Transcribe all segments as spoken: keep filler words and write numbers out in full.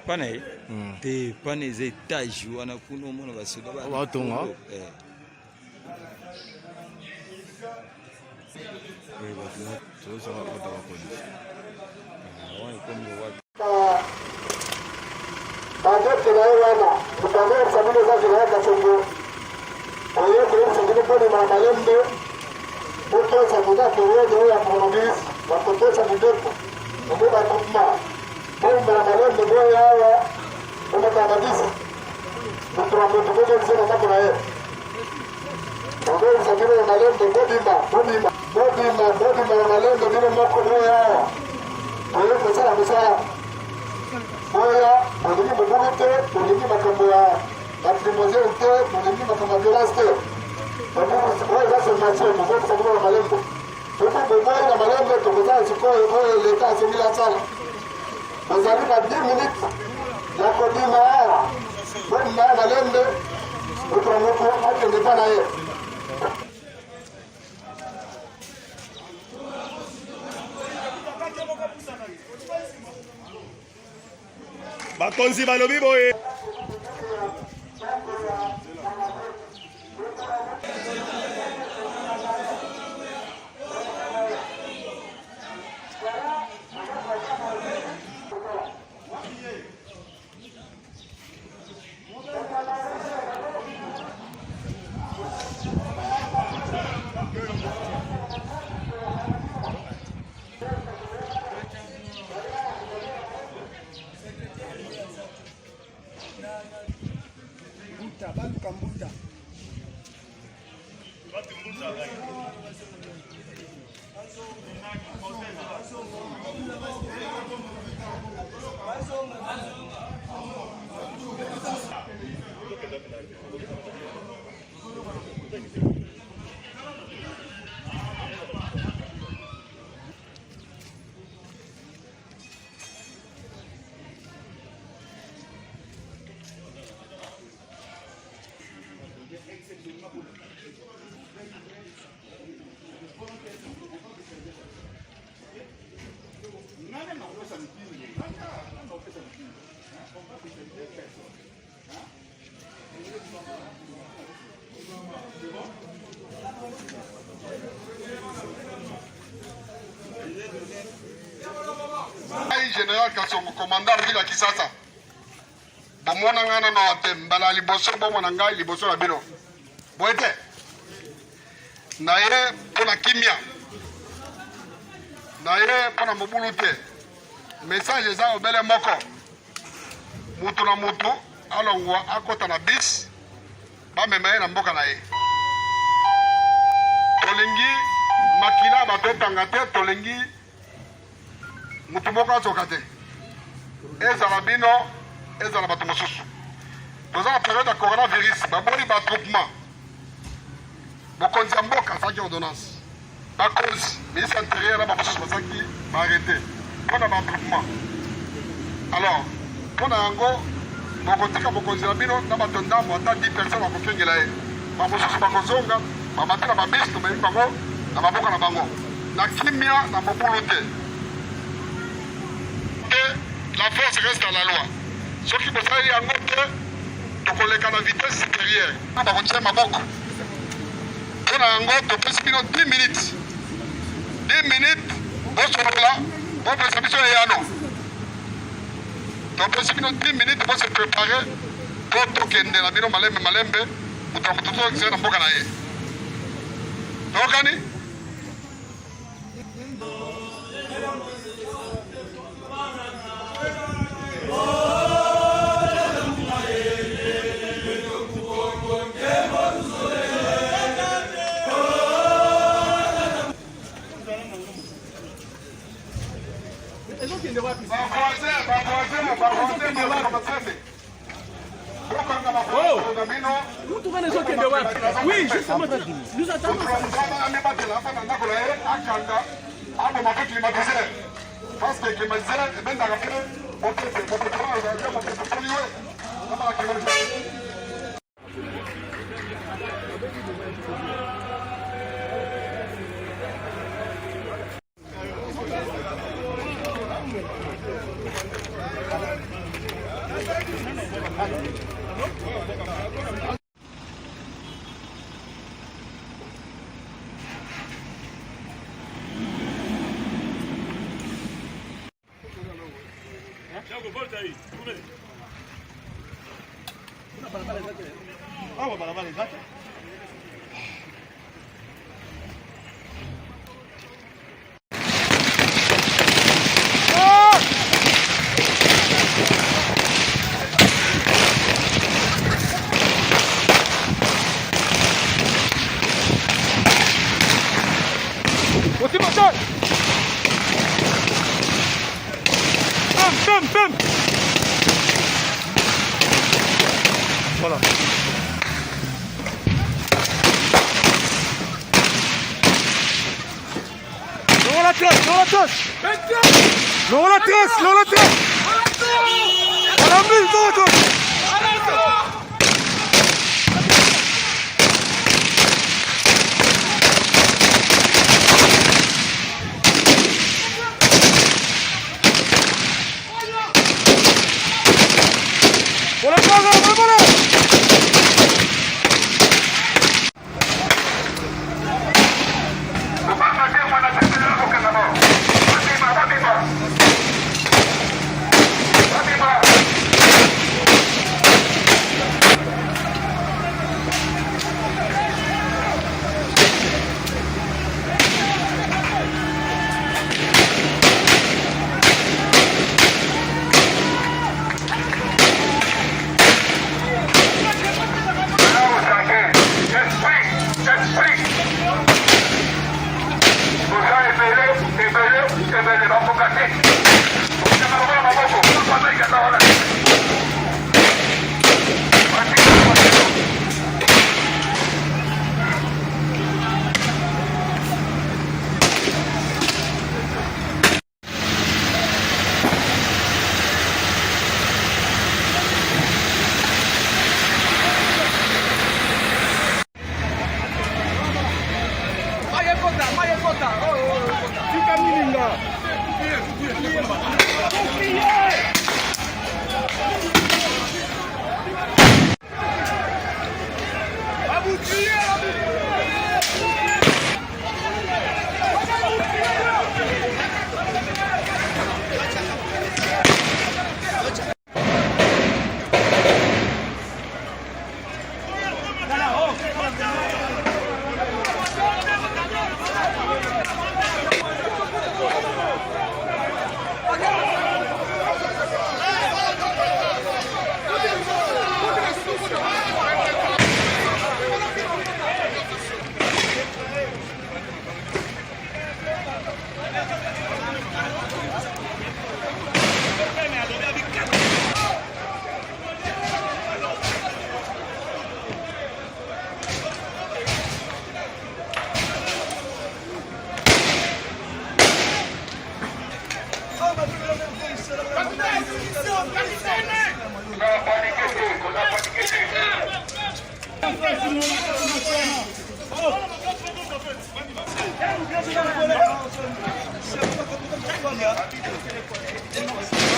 Pana ye? Mm. Te, pana eza étage wana kuna omona basoda ba-, batonga? Eh. Eh, bato na-, tozosala kota bakoni. Ah, wana ekomi wapi? Ba-, badote na ye wana, mutane ya famille eza Général Kasongo. Oyo koyebisa bino mpo na malembe, botosa muna période oyo ya coronavirus, bakotosa mibeko, omo ba groupement. Bomba na malembe boya awa, bomba na bisi. Moto na moto bozo na mako na ye. Ozo sabino ya malembe, bobima, bobima, bobima, bobima ya malembe, bino moko boya awa. Boye kosala mosala. Boya, bolingi mobulu te, bolingi makambo ya ba lacrymogène te, bolingi makambo ya violence te. Babuku sikoyo eza formation, bozo sabino ya malembe. Soki boboyi na malembe, tokozala sikoyo oyo leta asengeli asala. Bozali na dix minutes ya kobima awa. Bobima ya malembe, moto na moto akende epai na ye. Bakonzi balobi boye. Mbuta, baluka mbuta. Ngai Général Kasongo, commandant ville ya Kinshasa. Bomona ngai nanu awa te, mbala ya liboso bomona ngai liboso na bino. Boye te? Naye mpo na kimia. Naye mpo na mobulu te. Message eza obele moko. Moto na moto alongwa, akota na bus, bamema ye na mboka na ye. Tolingi makila ya bato etanga te, tolingi moto moko azoka te. Ezala bino, ezala bato mosusu. Toza na période ya coronavirus, baboyi ba attroupement. Mokonzi ya mboka asalaki ordonnance. Bakonzi, ministre ya intérieur na bamosusu basalaki ba arrêté mpo na ba attroupement. Alors, mpo na yango, bokotika mokonzi na bino na bato ndambo, ata dix personnes bakokengela ye. Bamosusu bakozonga, bamati na ba bus, tomemi bango na maboko na bango. Na kimia, na mobulu te. Te, la force reste à la loi. Soki bosali yango te, tokoleka na vitesse supérieure. Bakotia maboko. Mpo na yango, topesi bino dix minutes. Dix minutes, bosolola, bopesa biso eyano. Topesi bino dix minutes, bo se préparer, mpo tokende na bino malembe malembe, moto na moto tozongisa ye na mboka na ye. Toyokani? Ba voisins, ba voisins, ba voisins, ba voisins. Oh! Mutu wana ezokende wapi? Oui, justement, nous attendons ça. Parce que climatiseur, ebendaka mpe mopepe, mopepe wana ezalaki ya mopepe poli we. Awa balabala eza te. Bam, bam, bam. Voilà. Longola trace, longola trace. Longola trace, longola trace. Voilà, mille, longola trace. Voilà, voilà, voilà, voilà.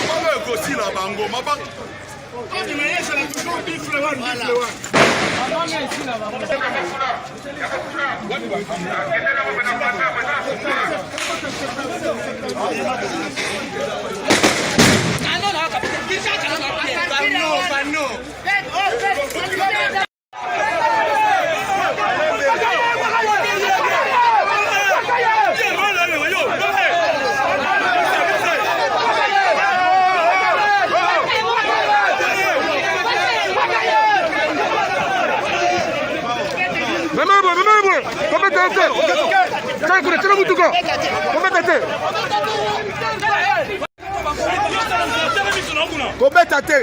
Mabanga ekosila bango, mabanga. Mema bo, mema bo. Kobeta te. Tala kuna, tala mutuka. Kobeta te. Kobeta te.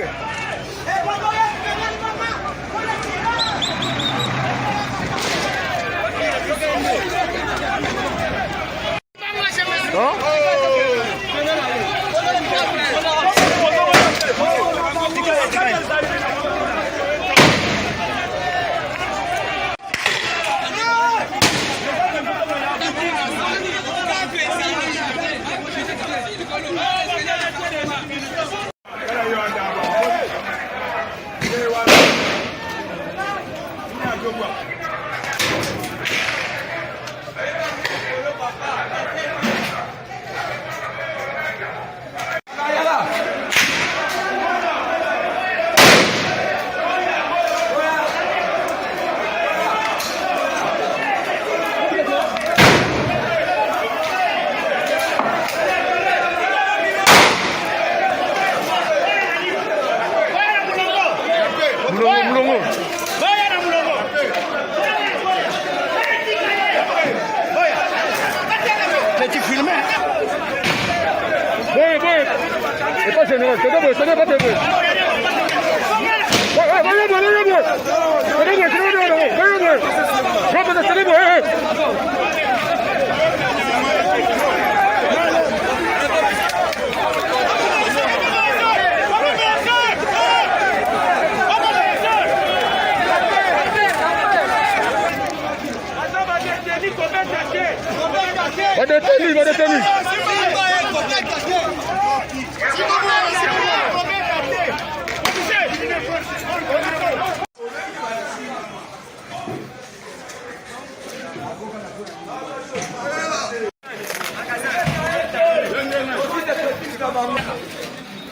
Mulongo, mulongo. Boya na mulongo. Boya. Petit filmé. Boya, boya. C'est pas général, c'est pas bon, c'est pas bon. Ouais, ouais, boya, boya, boya, boya. C'est pas bon, c'est pas bon, c'est pas bon. Boya, boya, c'est pas bon, ouais, ouais. Ba détenu, ba détenu.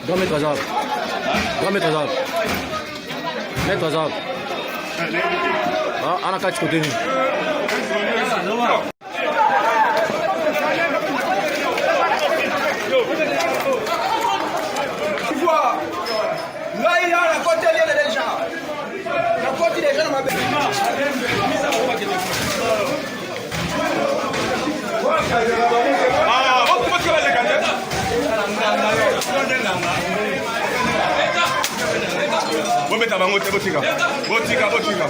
Grand maître Azab. Grand maître Azab. Maître Azab. Ah, ana kati kote ni. Ngai ya nakoti déjà. Nakoti déjà na mabe. Ah, bo-, bo-, bo-, bobeta bango te, botika. Botika, botika.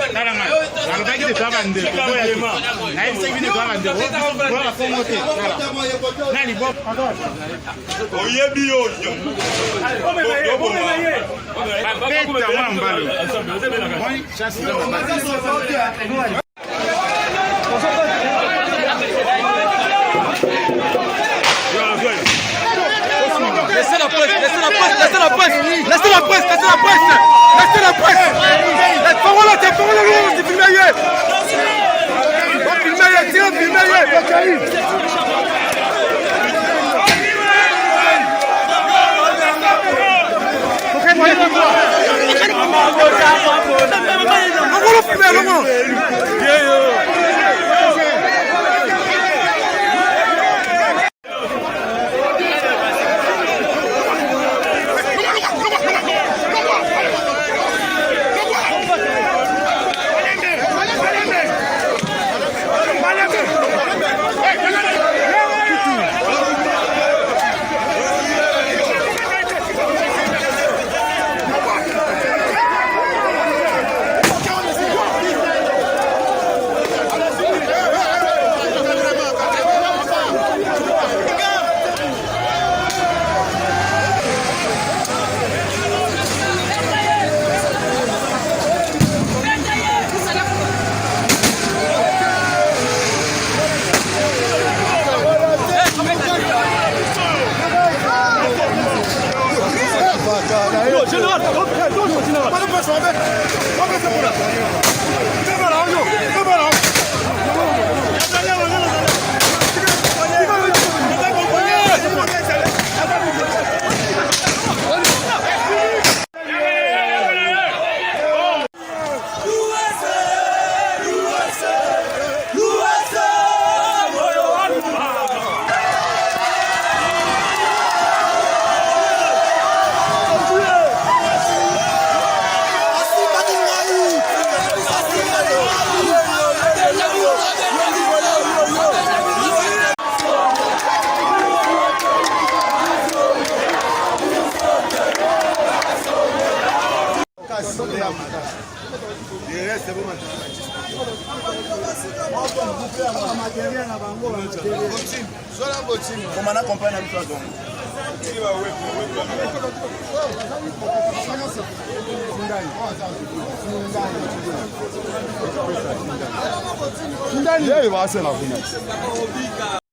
Tala nga, nalobaki te toza bandeko. Nayebisaki bino toza bandeko. Bola Kongo te. Tala. Nani bo? Oyebi yo, yo. Bo-, bo-, bo-, beta mwa mbalu. Laissez la presse, laissez la presse, laissez la presse, laissez la presse, laissez la presse, laissez la presse. Eh, Fongola, c'est Fongola, c'est filmé hier. Filmé hier, tiens, filmé hier. Komana compagnie na biso azonga. Ndani. Ndani. Yeye basi na kuna.